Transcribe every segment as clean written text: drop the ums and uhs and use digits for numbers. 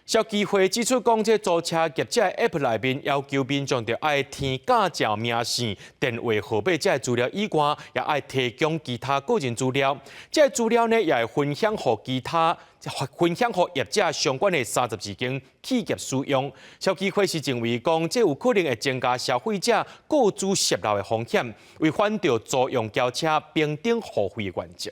消基會指出，講這租車業者 App 內面要求民眾著愛填駕照名姓、電話號碼這資料以外，也愛提供其他個人資料。這資料呢，也會分享予其他分享予業者相關的32間企業使用。消基會是認為講，這有可能會增加消費者個資洩漏的風險，違反著租用轎車平等互惠原則。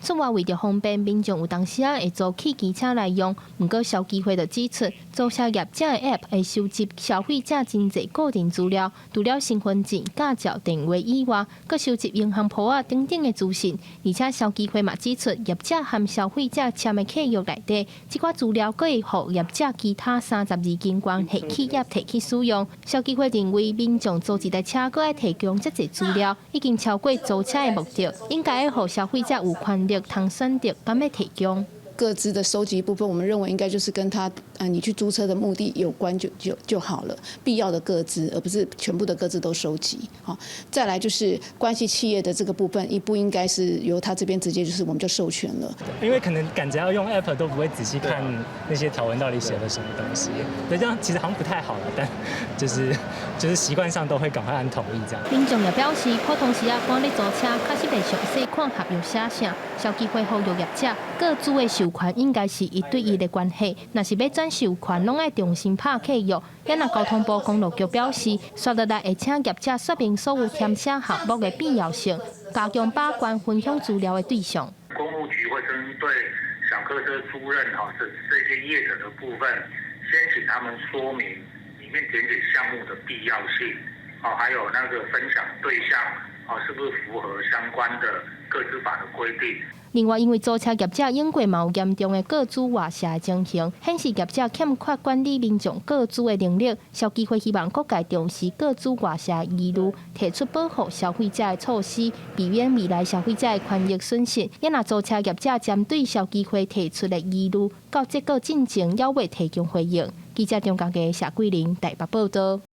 此外，為著方便民眾有當時仔會租汽機車來用，毋過消基會就指出，租車業者的 App 會收集消費者真濟個人資料，除了身份證、駕照、電話以外，閣收集銀行簿仔等等的資訊。而且消基會嘛指出，業者和消費者簽的契約內底，這寡資料閣會予業者其他32間關係企業提去使用。消基會認為，民眾租一台車閣愛提供遮濟資料，已經超過租車的目的，應該愛予消費者有權力通選擇敢欲提供。個資的收集部分，我們認為應該就是跟他啊，你去租車的目的有關就好了，必要的個資，而不是全部的個資都收集。好，再來就是關係企業的這個部分，應不應該是由他這邊直接就是我們就授權了？因為可能趕著要用 app 都不會仔細看那些條文到底寫了什麼東西，對，這樣其實好像不太好了，但就是習慣上都會趕快按同意這樣。民眾也表示，普通時啊，趕咧租車，確實袂詳細看合約寫啥，消基會呼籲業者個資的授權應該是一對一的關係，若是欲轉授權，攏愛重新拍契約。也若交通部公路局表示，紲落來會請業者說明所有填寫項目的必要性，加強把關分享資料的對象。公路局會針對小客車租賃哈這些業者的部分，先請他們說明裡面填寫項目的必要性，哦，還有那個分享對象，哦，是不是符合相關的個資法的規定。另外，因為租車業者用過嘛有嚴重的個資外洩的情形，顯示業者欠缺管理民眾個資的能力。消基會希望各界重視個資外洩疑慮，提出保護消費者的措施，避免未來消費者的權益損失。也若租車業者針對消基會提出的疑慮，到這個進前猶未提供回應。記者張家傑、謝桂玲台北報道。